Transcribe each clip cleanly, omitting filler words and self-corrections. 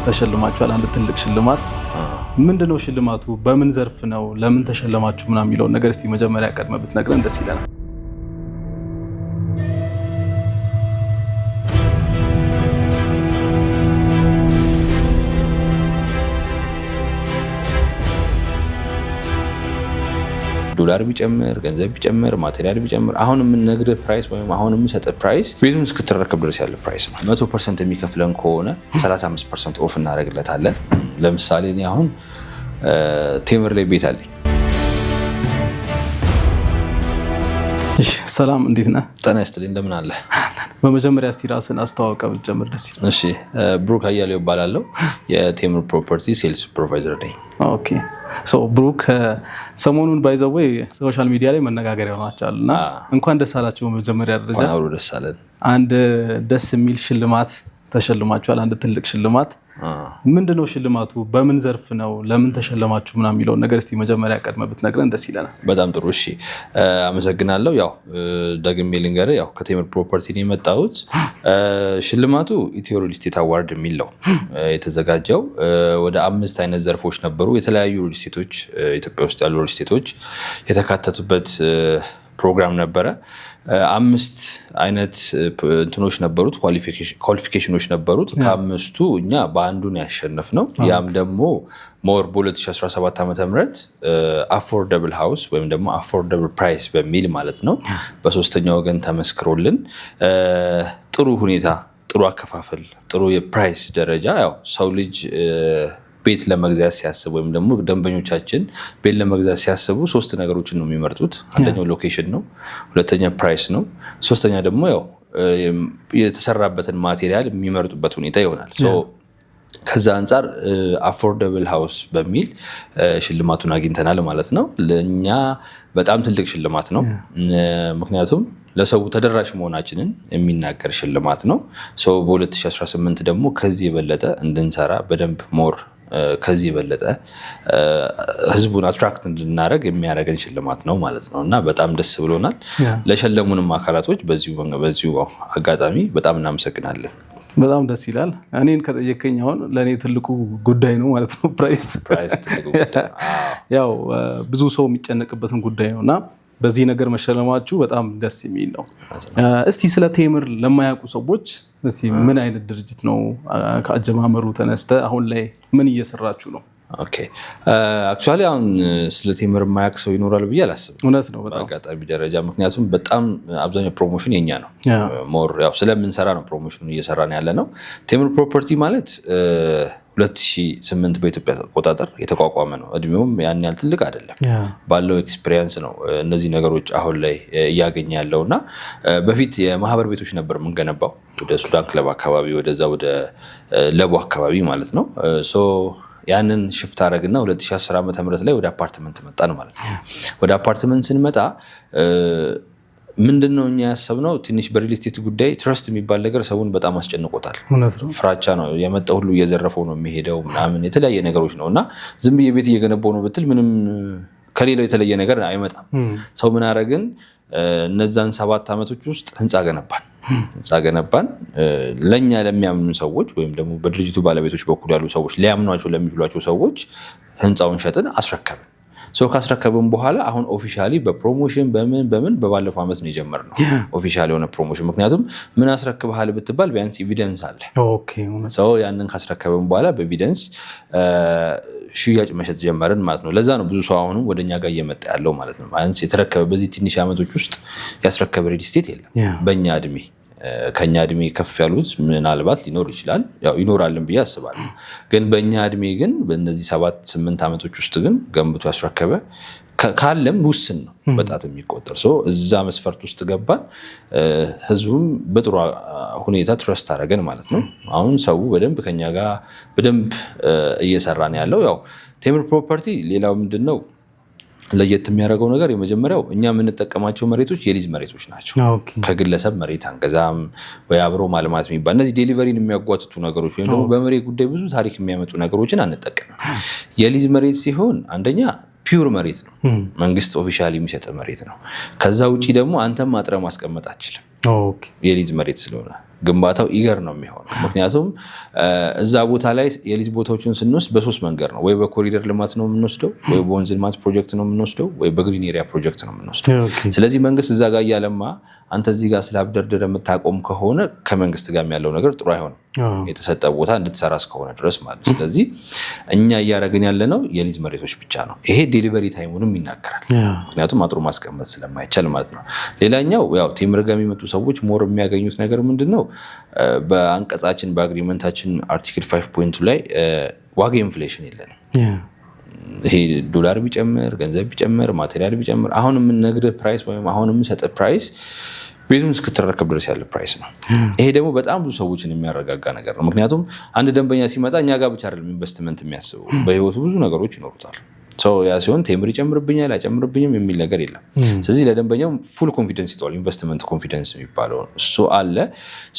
ተሸልማችኋል። አንድ ትልቅ ሽልማት። ምንድነው ሽልማቱ? በምን ዘርፍ ነው? ለምን ተሸለማችሁ? ምናምን የሚለውን ነገር እስቲ መጀመሪያ ቀድመህ ብትነግረን ደስ ይለናል። ዶላር ቢጨምር፣ ገንዘብ ቢጨምር፣ material ቢጨምር፣ አሁን የምንነግርህ price ወይም አሁን የምሰጥህ price ቤቱን እስክትረከብ ድረስ ያለ price ነው። 100% የሚከፍለን ከሆነ 35% off እናደርግለታለን። ለምሳሌ እኔ አሁን ቴምር ላይ ቤት አለኝ። እሺ፣ ሰላም፣ እንዴት ነህ? ጤና ይስጥልኝ፣ እንደምን አለ? በመጀመሪያ እስቲ ራስህን አስተዋውቀህ ብትጀምር ደስ ይላል። እሺ፣ ብሩክ አያሌው እባላለሁ። የቴምር Property sales supervisor ነኝ። Okay, so ብሩክ፣ ሰሞኑን by the way social media ላይ መነጋገሪያ ሆናችኋል እና እንኳን ደስ አላችሁ። በመጀመሪያ ደረጃ እንኳን አብሮ ደስ አለን። አንድ ደስ የሚል ሽልማት ተሸልማችኋል። አንድ ትልቅ ሽልማት። ምንድነው ሽልማቱ? በምን ዘርፍ ነው? ለምን ተሸለማችሁ? ምናምን የሚለውን ነገር እስቲ መጀመሪያ ቀድመህ ብትነግረን ደስ ይለናል። በጣም ጥሩ፣ እሺ፣ አመሰግናለሁ። ያው ደግሜ ልንገርህ፣ ያው ከቴምር Property ነው የመጣሁት። ሽልማቱ ኢትዮ Real Estate Award የሚል ነው የተዘጋጀው። ወደ አምስት አይነት ዘርፎች ነበሩ። የተለያዩ real estate ኦች፣ ኢትዮጵያ ውስጥ ያሉ real estate ኦች የተካተቱበት ፕሮግራም ነበረ። አምስት አይነት እንትኖች ነበሩት፣ qualification ኦች ነበሩት። ከአምስቱ እኛ በአንዱ ነው ያሸነፍነው። ያም ደግሞ more በ2017 ዓ ም affordable house ወይም ደግሞ affordable price በሚል ማለት ነው፣ በሶስተኛ ወገን ተመስክሮልን ጥሩ ሁኔታ፣ ጥሩ አከፋፈል፣ ጥሩ የ price ደረጃ። ያው ሰው ልጅ ቤት ለመግዛት ሲያስብ ወይም ደግሞ ደንበኞቻችን ቤት ለመግዛት ሲያስቡ ሶስት ነገሮችን ነው የሚመርጡት። አንደኛው location ነው፣ ሁለተኛ price ነው፣ ሶስተኛ ደግሞ ያው የተሰራበትን material የሚመርጡበት ሁኔታ ይሆናል። ከዛ አንጻር affordable house በሚል ሽልማቱን አግኝተናል ማለት ነው። ለእኛ በጣም ትልቅ ሽልማት ነው። ምክንያቱም ለሰው ተደራሽ መሆናችንን የሚናገር ሽልማት ነው። በ2018 ደግሞ ከዚህ የበለጠ እንድንሰራ፣ በደንብ more ከዚህ የበለጠ ህዝቡን attract እንድናደርግ የሚያደርገን ሽልማት ነው ማለት ነው እና በጣም ደስ ብሎናል። ለሸለሙንም አካላቶች በዚሁ አጋጣሚ በጣም እናመሰግናለን። በጣም ደስ ይላል። እኔን ከጠየከኝ አሁን ለእኔ ትልቁ ጉዳይ ነው ማለት ነው price። ያው ብዙ ሰው የሚጨነቅበትን ጉዳይ ነው እና በዚህ ነገር መሸለማችሁ በጣም ደስ የሚል ነው። እስቲ ስለ ቴምር ለማያውቁ ሰዎች እስቲ ምን አይነት ድርጅት ነው? ከአጀማመሩ ተነስተህ አሁን ላይ ምን እየሰራችሁ ነው? Okay, actually አሁን ስለ ቴምር የማያውቅ ሰው ይኖራል ብዬ አላስብም። እውነት ነው በጣም። በአጋጣሚ ደረጃ፣ ምክንያቱም በጣም አብዛኛው promotion የኛ ነው። More ያው ስለምንሰራ ነው promotion ኑ እየሰራን ያለ ነው። ቴምር Property ማለት 2008 በኢትዮጵያ አቆጣጠር የተቋቋመ ነው። እድሜውም ያን ያህል ትልቅ አይደለም። ባለው experience ነው እነዚህ ነገሮች አሁን ላይ እያገኘ ያለው። እና በፊት የማህበር ቤቶች ነበር የምንገነባው፣ ወደ ሱዳን ክለብ አካባቢ፣ ወደዛ ወደ ለቡ አካባቢ ማለት ነው። ያንን shift አደረግና 2010 ዓ ም ላይ ወደ አፓርትመንት መጣን ማለት ነው። ወደ አፓርትመንት ስንመጣ ምንድን ነው እኛ ያሰብነው፣ ትንሽ በ real estate ጉዳይ trust የሚባል ነገር ሰውን በጣም አስጨንቆታል። ፍራቻ ነው፣ የመጣ ሁሉ እየዘረፈው ነው የሚሄደው ምናምን የተለያየ ነገሮች ነው። እና ዝም ብዬ ቤት እየገነባው ነው ብትል ምንም ከሌላው የተለየ ነገር አይመጣም። So ምን አደረግን? እነዛን 7 ዓመቶች ውስጥ ህንፃ ገነባን። ህንፃ ገነባን። ለእኛ ለሚያምኑ ሰዎች ወይም ደግሞ በድርጅቱ ባለቤቶች በኩል ያሉ ሰዎች ሊያምኗቸው ለሚችሏቸው ሰዎች ህንፃውን ሸጥን፣ አስረከብን። So ካስረከብን በኋላ አሁን officially በ promotion በምን በምን በባለፈው ዓመት ነው የጀመርነው official የሆነ promotion። ምክንያቱም ምን አስረክብሃል ብትባል ቢያንስ evidence አለ። So ያንን ካስረከብን በኋላ በ evidence ሽያጭ መሸጥ ጀመርን ማለት ነው። ለዛ ነው ብዙ ሰው አሁንም ወደ እኛ ጋር እየመጣ ያለው ማለት ነው። ቢያንስ የተረከበ፣ በዚህ ትንሽ ዓመቶች ውስጥ ያስረከበ real estate የለም በእኛ እድሜ። ከኛ እድሜ ከፍ ያሉት ምናልባት ሊኖር ይችላል፣ ያው ይኖራልን ብዬ አስባለሁ። ግን በእኛ እድሜ ግን በእነዚህ 7-8 ዓመቶች ውስጥ ግን ገንብቶ ያስረከበ ካለም ውስን ነው፣ በጣት የሚቆጠር። እዛ መስፈርት ውስጥ ገባን። ህዝቡም በጥሩ ሁኔታ trust አደረገን ማለት ነው። አሁን ሰው በደንብ ከኛ ጋር በደንብ እየሰራ ነው ያለው። ያው ቴምር Property ሌላው ምንድን ነው ለየት የሚያደርገው ነገር፣ የመጀመሪያው እኛ የምንጠቀማቸው መሬቶች የሊዝ መሬቶች ናቸው። ከግለሰብ መሬት አንገዛም ወይ አብሮ ማልማት የሚባል እነዚህ delivery ን የሚያጓትቱ ነገሮች ወይም ደግሞ በመሬት ጉዳይ ብዙ ታሪክ የሚያመጡ ነገሮችን አንጠቀምም። የሊዝ መሬት ሲሆን አንደኛ pure መሬት ነው፣ መንግስት officially የሚሰጥ መሬት ነው። ከዛ ውጭ ደግሞ አንተም አጥረህ ማስቀመጥ አትችልም፣ የሊዝ መሬት ስለሆነ። ግንባታው eager ነው የሚሆነው። ምክንያቱም እዛ ቦታ ላይ የሊዝ ቦታዎችን ስንወስድ በሶስት መንገድ ነው። ወይ በኮሪደር ልማት ነው የምንወስደው፣ ወይ በወንዝ ልማት ፕሮጀክት ነው የምንወስደው፣ ወይ በ green area ፕሮጀክት ነው የምንወስደው። ስለዚህ መንግስት እዛ ጋር እያለማ አንተ እዚህ ጋር slab ደርድረህ የምታቆም ከሆነ ከመንግስት ጋር ያለው ነገር ጥሩ አይሆንም። የተሰጠ ቦታ እንድትሰራ እስከሆነ ድረስ ማለት ነው። ስለዚህ እኛ እያደረግን ያለነው የሊዝ መሬቶች ብቻ ነው። ይሄ delivery time ኡንም ይናገራል። ምክንያቱም አጥሮ ማስቀመጥ ስለማይቻል ማለት ነው። ሌላኛው ያው ቴምር ጋር የሚመጡ ሰዎች more የሚያገኙት ነገር ምንድን ነው? በአንቀጻችን በ agreement ኣችን article 5.2 ላይ ዋጋ inflation የለንም። ይሄ ዶላር ቢጨምር፣ ገንዘብ ቢጨምር፣ material ቢጨምር፣ አሁን የምንነግርህ price ወይም አሁን የምሰጥህ price ቤቱን እስክትረከብ ድረስ ያለ price ነው። ይሄ ደግሞ በጣም ብዙ ሰዎችን የሚያረጋጋ ነገር ነው። ምክንያቱም አንድ ደንበኛ ሲመጣ እኛ ጋር ብቻ አይደለም ኢንቨስትመንት የሚያስበው፣ በህይወቱ ብዙ ነገሮች ይኖሩታል። So ያ ሲሆን ቴምር ይጨምርብኛል አይጨምርብኝም የሚል ነገር የለም። ስለዚህ ለደንበኛው full confidence ይሰጠዋል። Investment confidence የሚባለው እሱ አለ።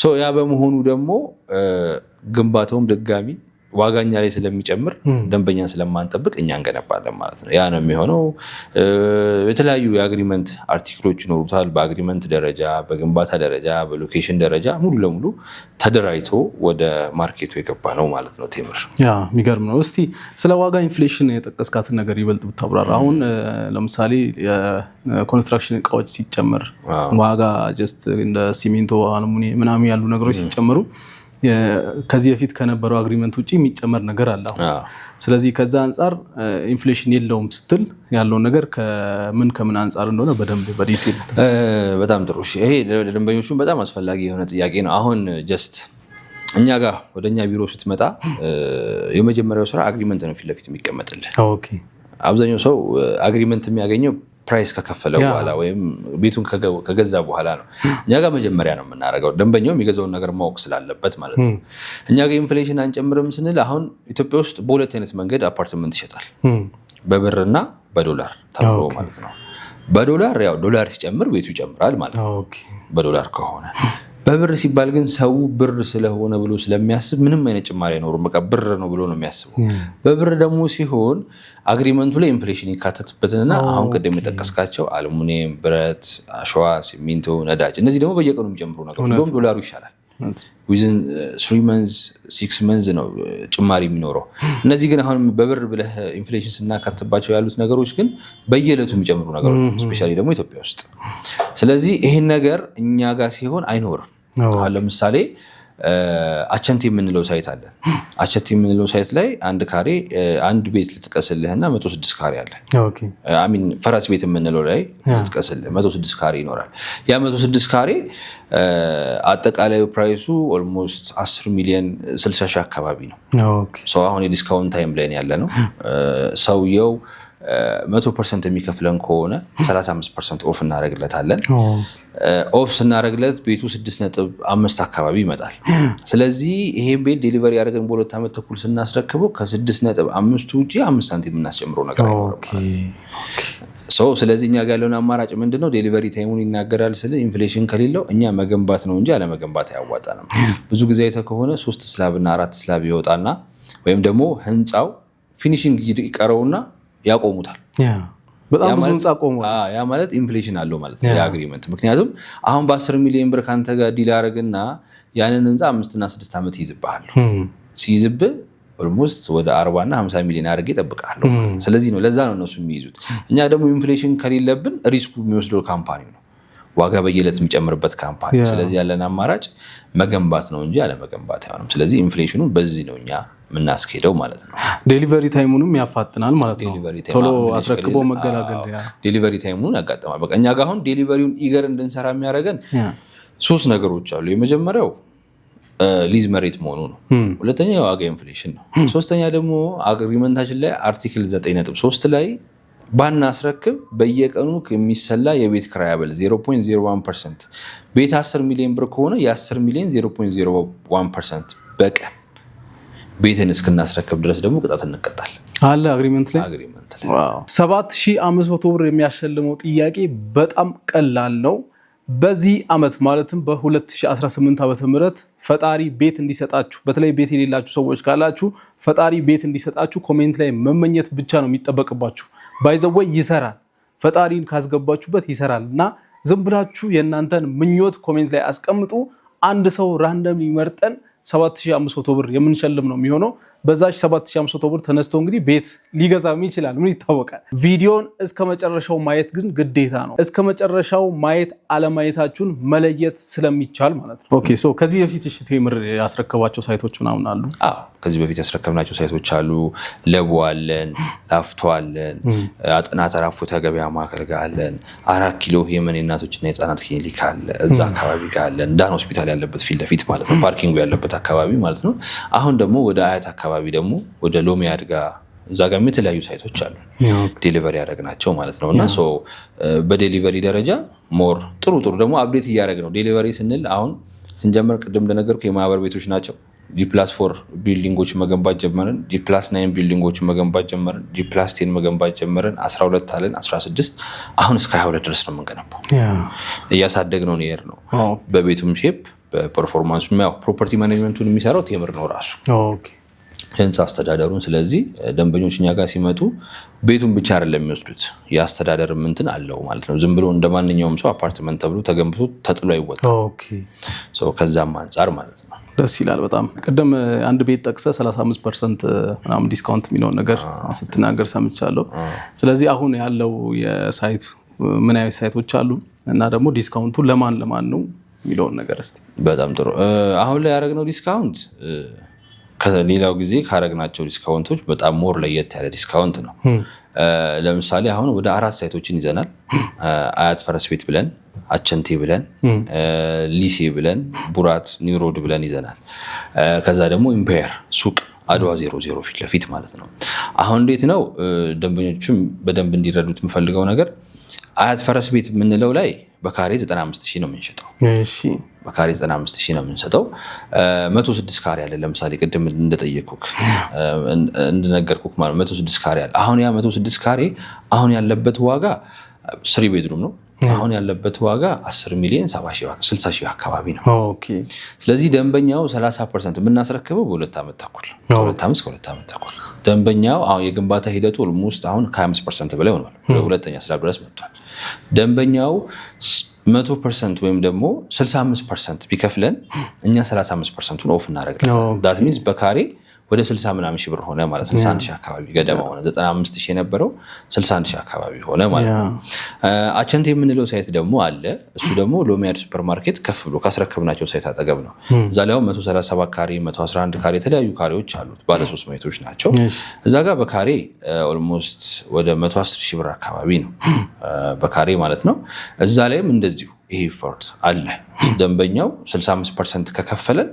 So ያ በመሆኑ ደግሞ ግንባታውም ድጋሚ ዋጋ እኛ ላይ ስለሚጨምር ደንበኛን ስለማንጠብቅ እኛ እንገነባለን ማለት ነው። ያ ነው የሚሆነው። የተለያዩ የ agreement article ኦች ይኖሩታል። በ agreement ደረጃ፣ በግንባታ ደረጃ፣ በ location ደረጃ ሙሉ ለሙሉ ተደራጅቶ ወደ market ኡ የገባ ነው ማለት ነው ቴምር። Yeah፣ የሚገርም ነው። እስቲ ስለ ዋጋ inflation የጠቀስካትን ነገር ይበልጥ ብታብራራ። አሁን ለምሳሌ የ construction እቃዎች ሲጨመር ዋጋ just እንደ ሲሚንቶ፣ አልሙኒየም ምናምን ያሉ ነገሮች ሲጨመሩ ከዚህ በፊት ከነበረው agreement ውጭ የሚጨመር ነገር አለ አሁን። ስለዚህ ከዛ አንጻር inflation የለውም ስትል ያለውን ነገር ከምን ከምን አንጻር እንደሆነ በደንብ በ detail። በጣም ጥሩ። ይሄ ለደንበኞቹም በጣም አስፈላጊ የሆነ ጥያቄ ነው። አሁን just እኛ ጋር ወደ እኛ ቢሮ ስትመጣ የመጀመሪያው ስራ agreement ነው ፊት ለፊት የሚቀመጥልህ። አብዛኛው ሰው agreement የሚያገኘው price ከከፈለ በኋላ ወይም ቤቱን ከገዛ በኋላ ነው። እኛ ጋር መጀመሪያ ነው የምናደርገው፣ ደንበኛው የሚገዛውን ነገር ማወቅ ስላለበት ማለት ነው። እኛ ጋር inflation አንጨምርም ስንል አሁን ኢትዮጵያ ውስጥ በሁለት አይነት መንገድ አፓርትመንት ይሸጣል፣ በብርና በዶላር ተብሎ ማለት ነው። በዶላር ያው ዶላር ሲጨምር ቤቱ ይጨምራል ማለት ነው፣ በዶላር ከሆነ። በብር ሲባል ግን ሰው ብር ስለሆነ ብሎ ስለሚያስብ ምንም አይነት ጭማሪ አይኖርም። በቃ ብር ነው ብሎ ነው የሚያስበው። በብር ደግሞ ሲሆን agreement ኡ ላይ inflation ይካተትበትንና አሁን ቅድም የጠቀስካቸው አልሙኒየም፣ ብረት፣ አሸዋ፣ ሲሚንቶ፣ ነዳጅ እነዚህ ደግሞ በየቀኑ የሚጨምሩ ነገሮች፣ እንደውም ዶላሩ ይሻላል። Within 3 months፣ 6 months ነው ጭማሪ የሚኖረው። እነዚህ ግን አሁን በብር ብለህ inflation ስናካትባቸው ያሉት ነገሮች ግን በየዕለቱ የሚጨምሩ ነገሮች፣ especially ደግሞ ኢትዮጵያ ውስጥ። ስለዚህ ይህን ነገር እኛ ጋር ሲሆን አይኖርም። አሁን ለምሳሌ አቸንቲ የምንለው site አለን። አቸንቲ የምንለው site ላይ አንድ ካሬ፣ አንድ ቤት ልጥቀስልህና 106 ካሬ አለ። I mean ፈረስ ቤት የምንለው ላይ ልጥቀስልህ፣ 106 ካሬ ይኖራል። ያ 106 ካሬ አጠቃላዩ price ኡ almost 10 ሚሊዮን 60 ሺህ አካባቢ ነው። So አሁን የ discount time ላይ ያለ ነው። ሰውየው 100% የሚከፍለን ከሆነ 35% off እናደርግለታለን። Off ስናደርግለት ቤቱ 6.5 አካባቢ ይመጣል። ስለዚህ ይሄን ቤት delivery ያደረገን በ2 ዓመት ተኩል ስናስረክበው ከ6.5ቱ ውጭ 5 ሳንቲም የምናስጨምረው ነገር አይኖርም። ስለዚህ እኛ ጋር ያለውን አማራጭ ምንድነው? Delivery time ኡን ይናገራል። ስለ inflation ከሌለው እኛ መገንባት ነው እንጂ አለመገንባት አያዋጣንም። ብዙ ጊዜ አይተህ ከሆነ ሶስት slab እና አራት slab ይወጣና ወይም ደግሞ ህንፃው finishing ይቀረውና ያቆሙታል። በጣም ብዙ ህንፃ ቆሟል። ያ ማለት inflation አለው ማለት ነው የ agreement። ምክንያቱም አሁን በ10 ሚሊዮን ብር ከአንተ ጋር deal አደረግና ያንን ህንፃ 5ና 6 ዓመት ይይዝብሃል። ሲይዝብህ almost ወደ 40ና 50 ሚሊዮን አድርጌ እጠብቅሃለሁ። ስለዚህ ነው፣ ለዛ ነው እነሱ የሚይዙት። እኛ ደግሞ inflation ከሌለብን risk ኡ የሚወስደው company ው ነው፣ ዋጋ በየዕለት የሚጨምርበት company። ስለዚህ ያለን አማራጭ መገንባት ነው እንጂ አለመገንባት አይሆንም። ስለዚህ inflation ኑ በዚህ ነው እኛ የምናስኬደው ማለት ነው። Delivery time ኡንም ያፋጥናል ማለት ነው። ቶሎ አስረክቦ መገላገል። Delivery time ኡን ያጋጥማል። በቃ እኛ ጋር አሁን delivery ውን eager እንድንሰራ የሚያደርገን ሶስት ነገሮች አሉ። የመጀመሪያው ሊዝ መሬት መሆኑ ነው። ሁለተኛ የዋጋ inflation ነው። ሶስተኛ ደግሞ agreement ኣችን ላይ article 9.3 ላይ ባናስረክብ በየቀኑ የሚሰላ የቤት ክራይ አበል 0.01%፣ ቤት 10 ሚሊዮን ብር ከሆነ የ10 ሚሊዮን 0.01% በቀን ቤትን እስክናስረክብ ድረስ ደግሞ ቅጣት እንቀጣል። አለ agreement ላይ። Agreement ላይ። 7500 ብር የሚያሸልመው ጥያቄ በጣም ቀላል ነው። በዚህ ዓመት ማለትም በ2018 ዓመተ ምህረት ፈጣሪ ቤት እንዲሰጣችሁ፣ በተለይ ቤት የሌላችሁ ሰዎች ካላችሁ ፈጣሪ ቤት እንዲሰጣችሁ comment ላይ መመኘት ብቻ ነው የሚጠበቅባችሁ። By the way ይሰራል። ፈጣሪን ካስገባችሁበት ይሰራል እና ዝም ብላችሁ የእናንተን ምኞት comment ላይ አስቀምጡ። አንድ ሰው random መርጠን 7500 ብር የምንሸልም ነው የሚሆነው። በዛች 7500 ብር ተነስቶ እንግዲህ ቤት ሊገዛም ይችላል። ምን ይታወቃል። ቪዲዮን እስከ መጨረሻው ማየት ግን ግዴታ ነው። እስከ መጨረሻው ማየት አለማየታችሁን መለየት ስለሚቻል ማለት ነው። Okay, so ከዚህ በፊት እሺ ቴምር ያስረከባቸው site ኦች ምናምን አሉ? አዎ፣ ከዚህ በፊት ያስረከብናቸው site ኦች አሉ። ለቡ አለን፣ ላፍቶ አለን፣ አጥና ተራ እፎይታ ገበያ ማዕከል ጋር አለን፣ 4 ኪሎ የመን የእናቶችና የህፃናት ክሊኒክ አለ፣ እዛ አካባቢ ጋር አለን። ዳን ሆስፒታል ያለበት ፊት ለፊት ማለት ነው፣ parking ኡ ያለበት አካባቢ ማለት ነው። አሁን ደግሞ ወደ አያት አካባቢ ደግሞ ወደ ሎሚያድ ጋር እዛ ጋር የተለያዩ site ኦች አሉ delivery ያደረግናቸው ማለት ነው። እና በ delivery ደረጃ more ጥሩ ጥሩ ደግሞ update እያደረግ ነው። Delivery ስንል አሁን ስንጀምር ቅድም እንደነገርኩ የማህበር ቤቶች ናቸው። G+4 building ኦች መገንባት ጀመርን። G+9 building ኦች መገንባት ጀመርን። G+10 መገንባት ጀመርን። 12 አለን፣ 16፣ አሁን እስከ 22 ድረስ ነው የምንገነባው። እያሳደግነው ነው። በቤቱም shape፣ በ performance ኡ ያው property management ኡን የሚሰራው ቴምር ነው ራሱ ህንፃ አስተዳደሩን። ስለዚህ ደንበኞች እኛ ጋር ሲመጡ ቤቱን ብቻ አይደለም የሚወስዱት፣ የአስተዳደር እንትን አለው ማለት ነው። ዝም ብሎ እንደ ማንኛውም ሰው አፓርትመንት ተብሎ ተገንብቶ ተጥሎ አይወጣም። ከዛም አንጻር ማለት ነው። ደስ ይላል በጣም። ቅድም አንድ ቤት ጠቅሰህ 35% ምናምን discount የሚለውን ነገር ስትናገር ሰምቻለሁ። ስለዚህ አሁን ያለው የ site ምን አይነት site ኦች አሉ እና ደግሞ discount ኡ ለማን ለማን ነው የሚለውን ነገር እስኪ። በጣም ጥሩ። አሁን ላይ ያደረግነው discount ከሌላው ጊዜ ካረግናቸው discount ኦች በጣም more ለየት ያለ discount ነው። ለምሳሌ አሁን ወደ አራት site ኦችን ይዘናል። አያት ፈረስ ቤት ብለን፣ አቸንቴ ብለን፣ ሊሴ ብለን፣ ቡራት ኒውሮድ ብለን ይዘናል። ከዛ ደግሞ ኢምፓየር ሱቅ አድዋ 00 ፊት ለፊት ማለት ነው። አሁን እንዴት ነው፣ ደንበኞችም በደንብ እንዲረዱት የምፈልገው ነገር አያት ፈረስ ቤት የምንለው ላይ በካሬ 95 ሺህ ነው የምንሸጠው። በካሬ 95 ሺህ ነው የምንሸጠው። 106 ካሬ አለ። ለምሳሌ ቅድም እንደጠየኩክ እንደነገርኩክ ማለት 106 ካሬ አለ። አሁን ያ 106 ካሬ አሁን ያለበት ዋጋ three bedroom ነው። አሁን ያለበት ዋጋ 10 ሚሊዮን 60 ሺህ አካባቢ ነው። ስለዚህ ደንበኛው 30% የምናስረክበው በ2 ዓመት ተኩል፣ ከ2 ዓመት ከ2 ዓመት ተኩል። ደንበኛው አሁን የግንባታ ሂደቱ almost አሁን ከ25% በላይ ሆኗል። ሁለተኛ slab ድረስ መጥቷል። ደንበኛው 100% ወይም ደግሞ 65% ቢከፍለን እኛ 35% ኡን off እናደርግለታለን። That means በካሬ ወደ 60 ምናምን ሺህ ብር ሆነ ማለት 61 ሺህ አካባቢ ገደማ ሆነ። 95 ሺህ የነበረው 61 ሺህ አካባቢ ሆነ ማለት ነው። አቸንቴ የምንለው site ደግሞ አለ። እሱ ደግሞ ሎሚያድ ሱፐር ማርኬት ከፍ ብሎ ካስረከብናቸው site አጠገብ ነው። እዛ ላይ አሁን 137 ካሬ፣ 111 ካሬ የተለያዩ ካሬዎች አሉት። ባለ ሶስት መኝታዎች ናቸው። እዛ ጋር በካሬ almost ወደ 110 ሺህ ብር አካባቢ ነው በካሬ ማለት ነው። እዛ ላይም እንደዚሁ ይሄ effort አለ። ደንበኛው 65% ከከፈለን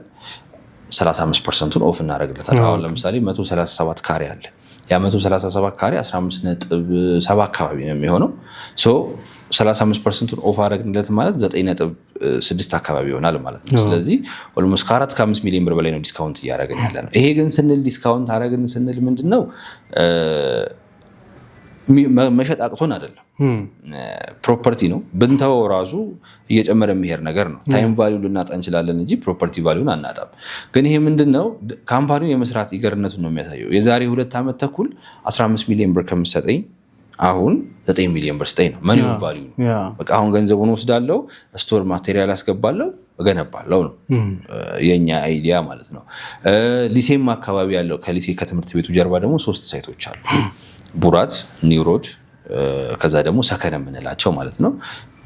35% ኡን off እናደርግለታል። አሁን ለምሳሌ 137 ካሬ አለ። ያ 137 ካሬ 15.7 አካባቢ ነው የሚሆነው። 35% ኡን off አደረግንለት ማለት 9.6 አካባቢ ይሆናል ማለት ነው። ስለዚህ almost ከ4 ከ5 ሚሊዮን ብር በላይ ነው discount እያደረግን ያለ ነው። ይሄ ግን ስንል discount አደረግን ስንል ምንድን ነው፣ መሸጥ አቅቶን አይደለም። Property ነው፣ ብንተወው ራሱ እየጨመረ የሚሄድ ነገር ነው። Time value ልናጣ እንችላለን እንጂ property value ን አናጣም። ግን ይሄ ምንድን ነው፣ company ው የመስራት eager ነቱን ነው የሚያሳየው። የዛሬ 2 ዓመት ተኩል 15 ሚሊዮን ብር ከምሰጠኝ አሁን 9 ሚሊዮን ብር ስጠኝ ነው። Money value ነው። በቃ አሁን ገንዘቡን ወስዳለው፣ store material አስገባለው፣ እገነባለው ነው የኛ idea ማለት ነው። ሊሴም አካባቢ ያለው ከሊሴ ከትምህርት ቤቱ ጀርባ ደግሞ ሶስት site ኦች አሉ። ቡራት፣ ኒውሮድ፣ ከዛ ደግሞ ሰከን የምንላቸው ማለት ነው።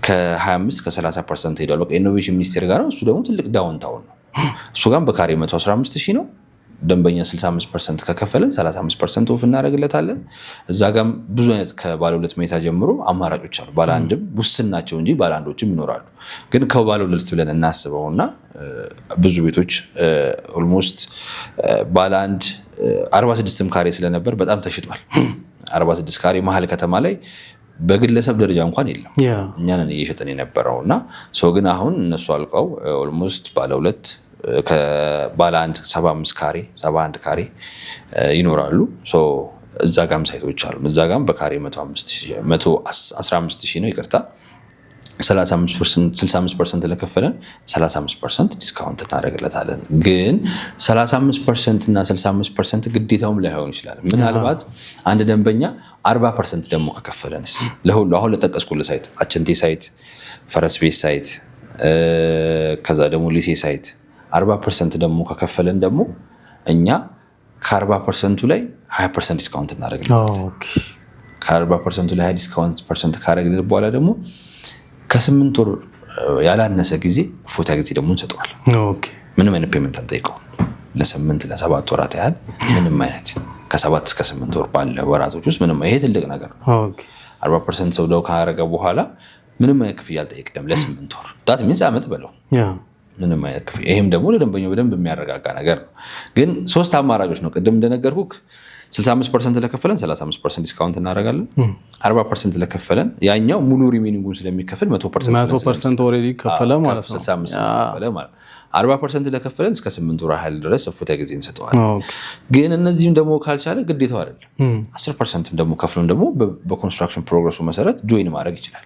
ከ25 ከ30% ሄዷል። በቃ ኢኖቬሽን ሚኒስቴር ጋር ነው። እሱ ደግሞ ትልቅ downtown ነው። እሱ ጋርም በካሬ 115 ሺህ ነው። ደንበኛ 65% ከከፈለን 35% off እናደርግለታለን። እዛ ጋም ብዙ አይነት ከባለ ሁለት መኝታ ጀምሮ አማራጮች አሉ። ባለ አንድም ውስን ናቸው እንጂ ባለ አንዶችም ይኖራሉ። ግን ከባለ ሁለት ብለን እናስበውና ብዙ ቤቶች almost ባለ አንድ 46ም ካሬ ስለነበር በጣም ተሽጧል። 46 ካሬ መሀል ከተማ ላይ በግለሰብ ደረጃ እንኳን የለም። እኛ ነን እየሸጠን የነበረው እና ሰው ግን አሁን እነሱ አልቀው almost ባለ ሁለት ከባለ አንድ 75 ካሬ፣ 71 ካሬ ይኖራሉ። እዛ ጋም site ኦች አሉ። እዛ ጋም በካሬ 115 ሺህ ነው፣ ይቅርታ፣ 65% ለከፈለን 35% discount እናደርግለታለን። ግን 35% እና 65% ግዴታውም ላይሆን ይችላል። ምናልባት አንድ ደንበኛ 40% ደግሞ ከከፈለንስ ለሁሉ አሁን ለጠቀስኩልህ site አቸንቴ site፣ ፈረስ ቤት site፣ ከዛ ደግሞ ሊሴ site 40% ደግሞ ከከፈለን ደግሞ እኛ ከ40%ቱ ላይ 20% discount እናደርግለታለን። ከ40%ቱ ላይ 20 discount percent ካደረግን በኋላ ደግሞ ከ8 ወር ያላነሰ ጊዜ እፎይታ ጊዜ ደግሞ እንሰጠዋል። ምንም አይነት payment አንጠይቀው። ለ8 ለ7 ወራት ያህል ምንም አይነት ከ7 እስከ 8 ወር ባለ ወራቶች ውስጥ ምንም፣ ይሄ ትልቅ ነገር ነው። 40% ሰው down ካደረገ በኋላ ምንም አይነት ክፍያ አልጠይቅም ለ8 ወር፣ that means አመት በለው ምንም አይነት ክፍያ። ይሄም ደግሞ ለደንበኛው በደንብ የሚያረጋጋ ነገር ነው። ግን ሶስት አማራጮች ነው። ቅድም እንደነገርኩህ 65% ለከፈለን 35% discount እናደርጋለን። 40% ለከፈለን ያኛው ሙሉ remaining ኡን ስለሚከፍል 100% 100% already ከፈለ ማለት ነው። 65 ከፈለ ማለት ነው። 40% ለከፈለን እስከ 8 ወር ያህል ድረስ እፎይታ ጊዜ እንሰጠዋለን። ግን እነዚህም ደግሞ ካልቻለ ግዴታው አይደለም። 10% ደግሞ ከፍሎን ደግሞ በ construction progress ኡ መሰረት join ማድረግ ይችላል።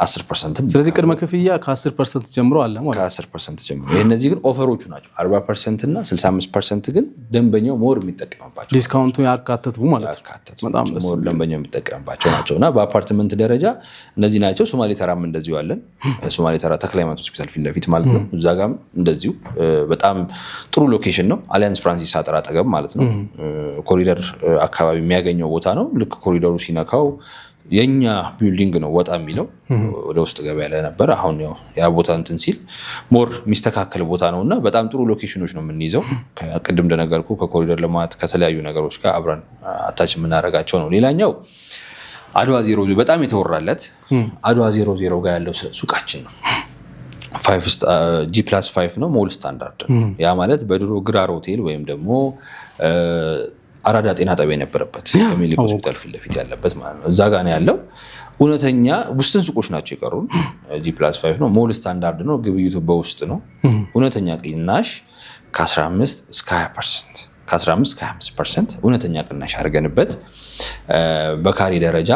10%ም ስለዚህ ቅድመ ክፍያ ከ10% ጀምሮ አለ ማለት ነው። ከ10% ጀምሮ። ይህ እነዚህ ግን offer ኦቹ ናቸው። 40% እና 65% ግን ደንበኛው more የሚጠቀምባቸው discount ኡ ያካተቱ ማለት ነው። ያካተቱ በጣም ደስ more ደንበኛው የሚጠቀምባቸው ናቸው እና በአፓርትመንት ደረጃ እነዚህ ናቸው። ሶማሌ ተራም እንደዚሁ አለን። ሶማሌ ተራ ተክለ ሃይማኖት ሆስፒታል ፊት ለፊት ማለት ነው። እዛ ጋም እንደዚሁ በጣም ጥሩ location ነው። አሊያንስ ፍራንሲስ አጥር አጠገብ ማለት ነው። ኮሪደር አካባቢ የሚያገኘው ቦታ ነው። ልክ ኮሪደሩ ሲነካው የኛ building ነው ወጣ የሚለው፣ ወደ ውስጥ ገባ ያለ ነበር። አሁን ያው ያ ቦታ እንትን ሲል more የሚስተካከል ቦታ ነው እና በጣም ጥሩ location ኦች ነው የምንይዘው። ቅድም እንደነገርኩ ከኮሪደር ልማት ከተለያዩ ነገሮች ጋር አብረን attach የምናደርጋቸው ነው። ሌላኛው አድዋ 00 በጣም የተወራለት አድዋ 00 ጋር ያለው ሱቃችን ነው። G+5 ነው፣ mall standard ነው። ያ ማለት በድሮ ግራር ሆቴል ወይም ደግሞ አራዳ ጤና ጣቢያ የነበረበት ከሚኒሊክ ሆስፒታል ፊት ለፊት ያለበት ማለት ነው። እዛ ጋ ነው ያለው። እውነተኛ ውስን ሱቆች ናቸው የቀሩን። G+5 ነው፣ mall standard ነው። ግብይቱ በውስጥ ነው። እውነተኛ ቅናሽ ከ15 እስከ 20%፣ ከ15 እስከ 25% እውነተኛ ቅናሽ አድርገንበት በካሬ ደረጃ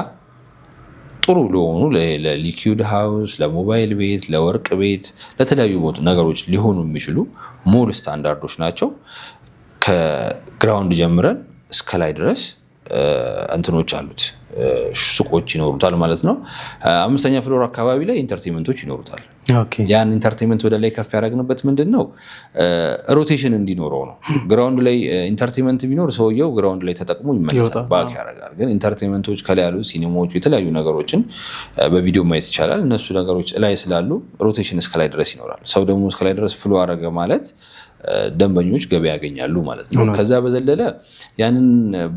ጥሩ ለሆኑ ለ liquid house፣ ለሞባይል ቤት፣ ለወርቅ ቤት፣ ለተለያዩ ነገሮች ሊሆኑ የሚችሉ mall standard ኦች ናቸው። ከ ground ጀምረን እስከ ላይ ድረስ እንትኖች አሉት፣ ሱቆች ይኖሩታል ማለት ነው። አምስተኛ floor አካባቢ ላይ entertainment ኦች ይኖሩታል። ያን entertainment ወደ ላይ ከፍ ያደረግንበት ምንድን ነው? Rotation እንዲኖረው ነው። Ground ላይ entertainment ቢኖር ሰውየው ground ላይ ተጠቅሞ ይመለሳል፣ back ያደርጋል። ግን entertainment ኦች ከላይ ያሉ ሲኒማዎቹ፣ የተለያዩ ነገሮችን በቪዲዮ ማየት ይቻላል። እነሱ ነገሮች ላይ ስላሉ rotation እስከ ላይ ድረስ ይኖራል። ሰው ደግሞ እስከ ላይ ድረስ flow አደረገ ማለት ደንበኞች ገበያ ያገኛሉ ማለት ነው። ከዛ በዘለለ ያንን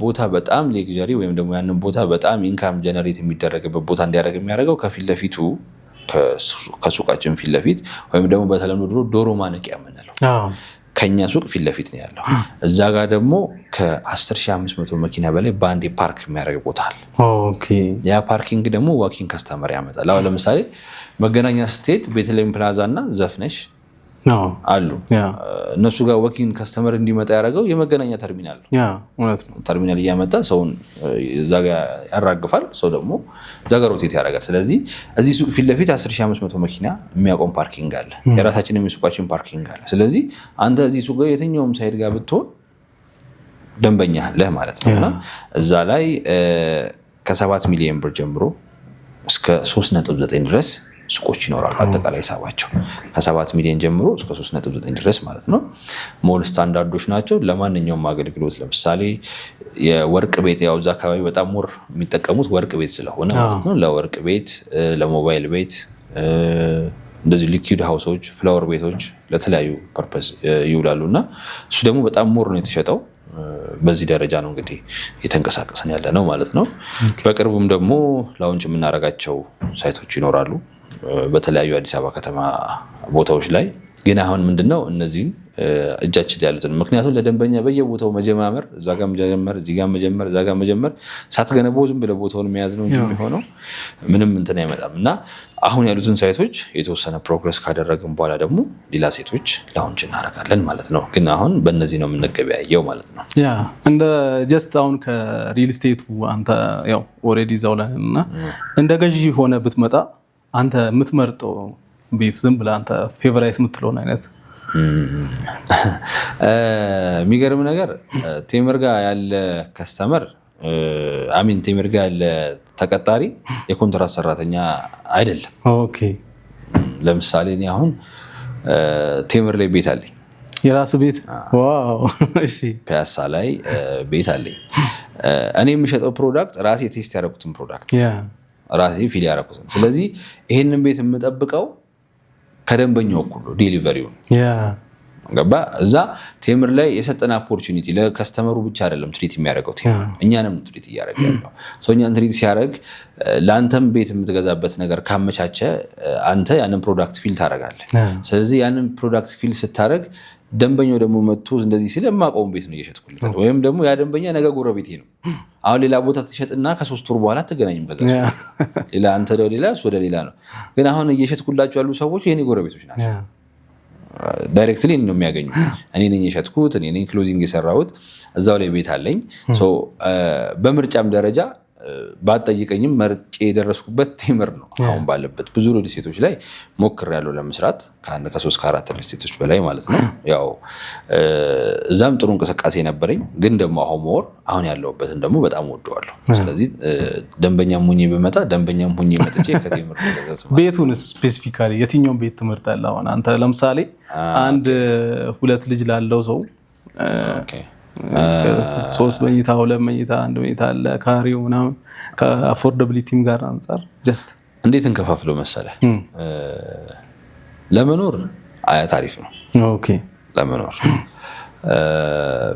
ቦታ በጣም luxury ወይም ደግሞ ያንን ቦታ በጣም income generate የሚደረግበት ቦታ እንዲያደርግ የሚያደርገው ከፊት ለፊቱ፣ ከሱቃችን ፊት ለፊት ወይም ደግሞ በተለምዶ ድሮ ዶሮ ማነቂያ የምንለው ከኛ ሱቅ ፊት ለፊት ነው ያለው። እዛ ጋር ደግሞ ከ10,500 መኪና በላይ በአንዴ ፓርክ የሚያደርግ ቦታ አለ። ያ parking ደግሞ walk-in customer ያመጣል። አሁን ለምሳሌ መገናኛ ስትሄድ ቤተልሔም ፕላዛ እና ዘፍነሽ አሉ። እነሱ ጋር walk-in customer እንዲመጣ ያደረገው የመገናኛ ተርሚናል ነው። ተርሚናል እያመጣ ሰውን እዛ ጋር ያራግፋል። ሰው ደግሞ እዛ ጋር rotate ያደርጋል። ስለዚህ እዚህ ሱቅ ፊት ለፊት 10,500 መኪና የሚያቆም parking አለ። የራሳችን የሱቃችን parking አለ። ስለዚህ አንተ እዚህ ሱቅ ጋር የትኛውም side ጋር ብትሆን ደንበኛ አለህ ማለት ነው። እና እዛ ላይ ከ7 ሚሊዮን ብር ጀምሮ እስከ 3.9 ድረስ ሱቆች ይኖራሉ። አጠቃላይ ሂሳባቸው ከ7 ሚሊዮን ጀምሮ እስከ 3.9 ድረስ ማለት ነው። Mall standard ኦች ናቸው ለማንኛውም አገልግሎት። ለምሳሌ የወርቅ ቤት፣ ያው እዛ አካባቢ በጣም more የሚጠቀሙት ወርቅ ቤት ስለሆነ ማለት ነው። ለወርቅ ቤት፣ ለሞባይል ቤት፣ እንደዚህ liquid house ኦች፣ flower ቤቶች ለተለያዩ purpose ይውላሉ እና እሱ ደግሞ በጣም more ነው የተሸጠው። በዚህ ደረጃ ነው እንግዲህ እየተንቀሳቀስን ያለ ነው ማለት ነው። በቅርቡም ደግሞ launch የምናደርጋቸው site ኦች ይኖራሉ በተለያዩ አዲስ አበባ ከተማ ቦታዎች ላይ። ግን አሁን ምንድነው እነዚህን እጃችን ላይ ያሉትን፣ ምክንያቱም ለደንበኛ በየቦታው መጀማመር፣ እዛ ጋር መጀመር፣ እዚህ ጋር መጀመር፣ እዛ ጋር መጀመር፣ ሳትገነባው ዝም ብለህ ቦታውን መያዝ ነው እንጂ የሚሆነው ምንም እንትን አይመጣም። እና አሁን ያሉትን site ኦች የተወሰነ progress ካደረግን በኋላ ደግሞ ሌላ site ኦች launch እናደርጋለን ማለት ነው። ግን አሁን በእነዚህ ነው የምንገበያየው ማለት ነው። Yeah፣ እንደ just አሁን ከ real estate ኡ አንተ ያው already እዛው ላይ እና እንደ ገዢ ሆነ ብትመጣ አንተ የምትመርጠው ቤት ዝም ብለህ አንተ favorite የምትለውን አይነት? የሚገርም ነገር ቴምር ጋር ያለ customer፣ I mean ቴምር ጋር ያለ ተቀጣሪ የኮንትራት ሰራተኛ አይደለም። ለምሳሌ እኔ አሁን ቴምር ላይ ቤት አለኝ። የራስ ቤት? Wow! እሺ። ፒያሳ ላይ ቤት አለኝ። እኔ የምሸጠው product ራሴ test ያደረኩትን product፣ ራሴ feel ያደረኩትን። ስለዚህ ይሄንን ቤት የምጠብቀው ከደንበኛው እኩል ነው delivery ውን። ገባ? እዛ ቴምር ላይ የሰጠን opportunity ለ customer ኡ ብቻ አይደለም treat የሚያደርገው ቴምር፣ እኛንም treat እያደረገ ያለው። So እኛን treat ሲያደርግ ለአንተም ቤት የምትገዛበት ነገር ካመቻቸ አንተ ያንን product feel ታደርጋለህ። ስለዚህ ያንን product feel ስታደርግ ደንበኛው ደግሞ መጥቶ እንደዚህ ሲል የማውቀውን ቤት ነው እየሸጥኩለት፣ ወይም ደግሞ ያ ደንበኛ ነገ ጎረቤቴ ነው። አሁን ሌላ ቦታ ትሸጥና ከ3 ወር በኋላ አትገናኝም። ከዛ ሌላ አንተ ወደ ሌላ፣ እሱ ወደ ሌላ ነው። ግን አሁን እየሸጥኩላቸው ያሉ ሰዎች የኔ ጎረቤቶች ናቸው። Directly ነው የሚያገኙ። እኔ ነኝ የሸጥኩት፣ እኔ ነኝ closing የሰራሁት፣ እዛው ላይ ቤት አለኝ። በምርጫም ደረጃ ባትጠይቀኝም መርጬ የደረስኩበት ቴምር ነው። አሁን ባለበት ብዙ ሪል ስቴቶች ላይ ሞክሬያለሁ ለመስራት፣ ከአንድ ከሶስት ከአራት ሪል ስቴቶች በላይ ማለት ነው። ያው እዛም ጥሩ እንቅስቃሴ ነበረኝ፣ ግን ደግሞ አሁን more አሁን ያለሁበትን ደግሞ በጣም ወደዋለሁ። ስለዚህ ደንበኛም ሁኜ ብመጣ ደንበኛም ሁኜ መጥቼ ከቴምር ቤቱንስ specifically የትኛውን ቤት ትመርጣለህ? አሁን አንተ ለምሳሌ አንድ ሁለት ልጅ ላለው ሰው ሶስት መኝታ፣ ሁለት መኝታ፣ አንድ መኝታ አለ፣ ካሬው ምናምን ከ affordability ም ጋር አንጻር just እንዴት እንከፋፍለው መሰለ? ለመኖር አያት አሪፍ ነው። ለመኖር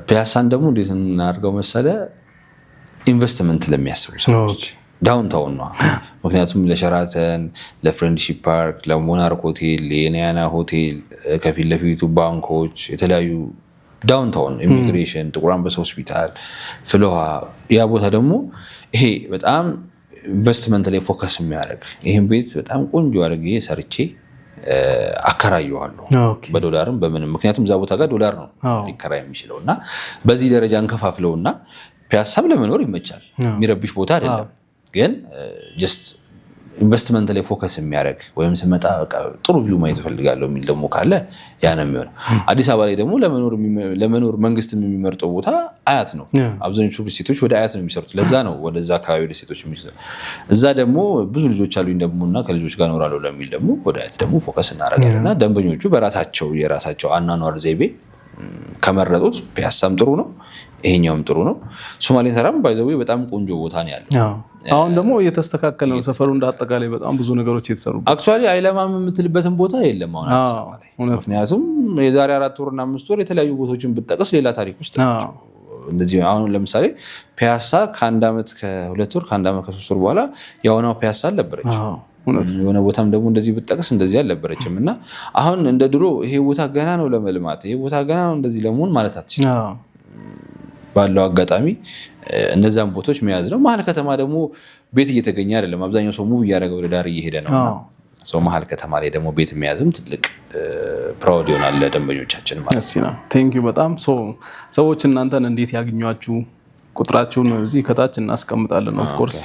ፒያሳን ደግሞ እንዴት እናድርገው መሰለ? ኢንቨስትመንት ለሚያስቡ ሰዎች downtown ነው። ምክንያቱም ለሸራተን፣ ለፍሬንድሺፕ ፓርክ፣ ለሞናርክ ሆቴል፣ ለየናያና ሆቴል፣ ከፊት ለፊቱ ባንኮች፣ የተለያዩ downtown፣ ኢሚግሬሽን፣ ጥቁር አንበሳ ሆስፒታል፣ ፍልውሃ። ያ ቦታ ደግሞ ይሄ በጣም ኢንቨስትመንት ላይ focus የሚያደርግ፣ ይህም ቤት በጣም ቆንጆ አድርጌ ሰርቼ አከራየዋለሁ በዶላርም በምንም፣ ምክንያቱም እዛ ቦታ ጋር ዶላር ነው ሊከራይ የሚችለው። እና በዚህ ደረጃ እንከፋፍለውና ፒያሳም ለመኖር ይመቻል፣ የሚረብሽ ቦታ አይደለም። ግን just ኢንቨስትመንት ላይ focus የሚያደርግ ወይም ስመጣ ጥሩ view ማየት እፈልጋለሁ የሚል ደግሞ ካለ ያ ነው የሚሆነው። አዲስ አበባ ላይ ደግሞ ለመኖር መንግስት የሚመርጠው ቦታ አያት ነው። አብዛኞቹ ሪል ስቴቶች ወደ አያት ነው የሚሰሩት። ለዛ ነው ወደዛ አካባቢ ሪል ስቴቶች የሚሰሩት። እዛ ደግሞ ብዙ ልጆች አሉኝ ደግሞ እና ከልጆች ጋር እኖራለሁ ለሚል ደግሞ ወደ አያት ደግሞ focus እናደርጋለን። እና ደንበኞቹ በራሳቸው የራሳቸው አኗኗር ዘይቤ ከመረጡት ፒያሳም ጥሩ ነው፣ ይሄኛውም ጥሩ ነው። ሶማሌ ተራም by the way በጣም ቆንጆ ቦታ ነው ያለው። አሁን ደግሞ እየተስተካከለ ነው ሰፈሩ፣ እንደ አጠቃላይ በጣም ብዙ ነገሮች እየተሰሩ Actually አይለማም የምትልበትን ቦታ የለም አሁን አዲስ አበባ ላይ። ምክንያቱም የዛሬ 4 ወርና 5 ወር የተለያዩ ቦታዎችን ብጠቅስ ሌላ ታሪክ ውስጥ ናቸው። እንደዚህ አሁን ለምሳሌ ፒያሳ ከአንድ ዓመት ከ2 ወር፣ ከአንድ ዓመት ከ3 ወር በኋላ የአሁኗ ፒያሳ አልነበረችም። የሆነ ቦታም ደግሞ እንደዚህ ብጠቅስ እንደዚህ አልነበረችም። እና አሁን እንደ ድሮ ይሄ ቦታ ገና ነው ለመልማት፣ ይሄ ቦታ ገና ነው እንደዚህ ለመሆን ማለት አትችልም። ባለው አጋጣሚ እነዛን ቦታዎች መያዝ ነው። መሀል ከተማ ደግሞ ቤት እየተገኘ አይደለም። አብዛኛው ሰው move እያደረገ ወደ ዳር እየሄደ ነው። So መሀል ከተማ ላይ ደግሞ ቤት መያዝም ትልቅ proud ይሆናል ለደንበኞቻችን ማለት ነው። Thank you በጣም። ሰዎች እናንተን እንዴት ያግኟችሁ? ቁጥራችሁን እዚህ ከታች እናስቀምጣለን። Of course።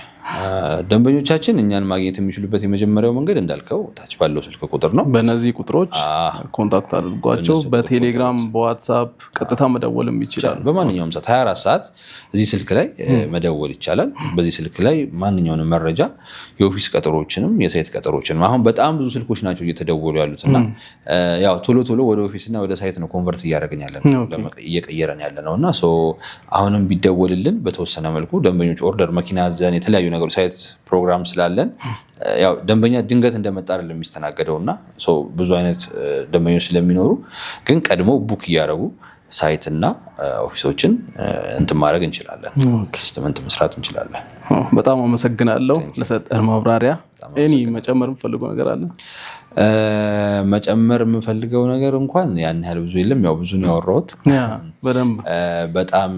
ደንበኞቻችን እኛን ማግኘት የሚችሉበት የመጀመሪያው መንገድ እንዳልከው ታች ባለው ስልክ ቁጥር ነው። በእነዚህ ቁጥሮች contact አድርጓቸው። በቴሌግራም፣ በዋትሳፕ ቀጥታ መደወልም ይችላል። በማንኛውም ሰዓት 24 ሰዓት እዚህ ስልክ ላይ መደወል ይቻላል። በዚህ ስልክ ላይ ማንኛውንም መረጃ፣ የ office ቀጠሮችንም የ site ቀጠሮችንም፣ አሁን በጣም ብዙ ስልኮች ናቸው እየተደወሉ ያሉት እና ያው ቶሎ ቶሎ ወደ office እና ወደ site ነው convert እያደረግን ያለ ነው፣ እየቀየረን ያለ ነው። እና አሁንም ቢደወልልን በተወሰነ መልኩ ደንበኞች order መኪና አዘን የተለያዩ ነገሮች site ፕሮግራም ስላለን ያው ደንበኛ ድንገት እንደመጣ አይደለም የሚስተናገደው። እና ብዙ አይነት ደንበኞች ስለሚኖሩ ግን ቀድሞ book እያደረጉ site እና office ኦችን እንትን ማድረግ እንችላለን፣ ኢንቨስትመንት መስራት እንችላለን። በጣም አመሰግናለሁ ለሰጠን ማብራሪያ። Any መጨመር የምፈልገው ነገር አለ? መጨመር የምፈልገው ነገር እንኳን ያን ያህል ብዙ የለም። ያው ብዙ ነው ያወራሁት። በደንብ። በጣም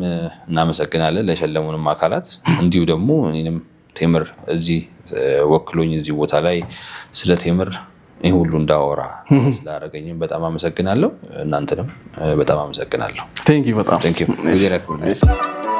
እናመሰግናለን ለሸለሙንም አካላት፣ እንዲሁ ደግሞ እኔንም ቴምር እዚህ ወክሎኝ እዚህ ቦታ ላይ ስለ ቴምር ይህ ሁሉ እንዳወራ ስላደረገኝም በጣም አመሰግናለሁ። እናንተንም በጣም አመሰግናለሁ። Thank you በጣም። Thank you።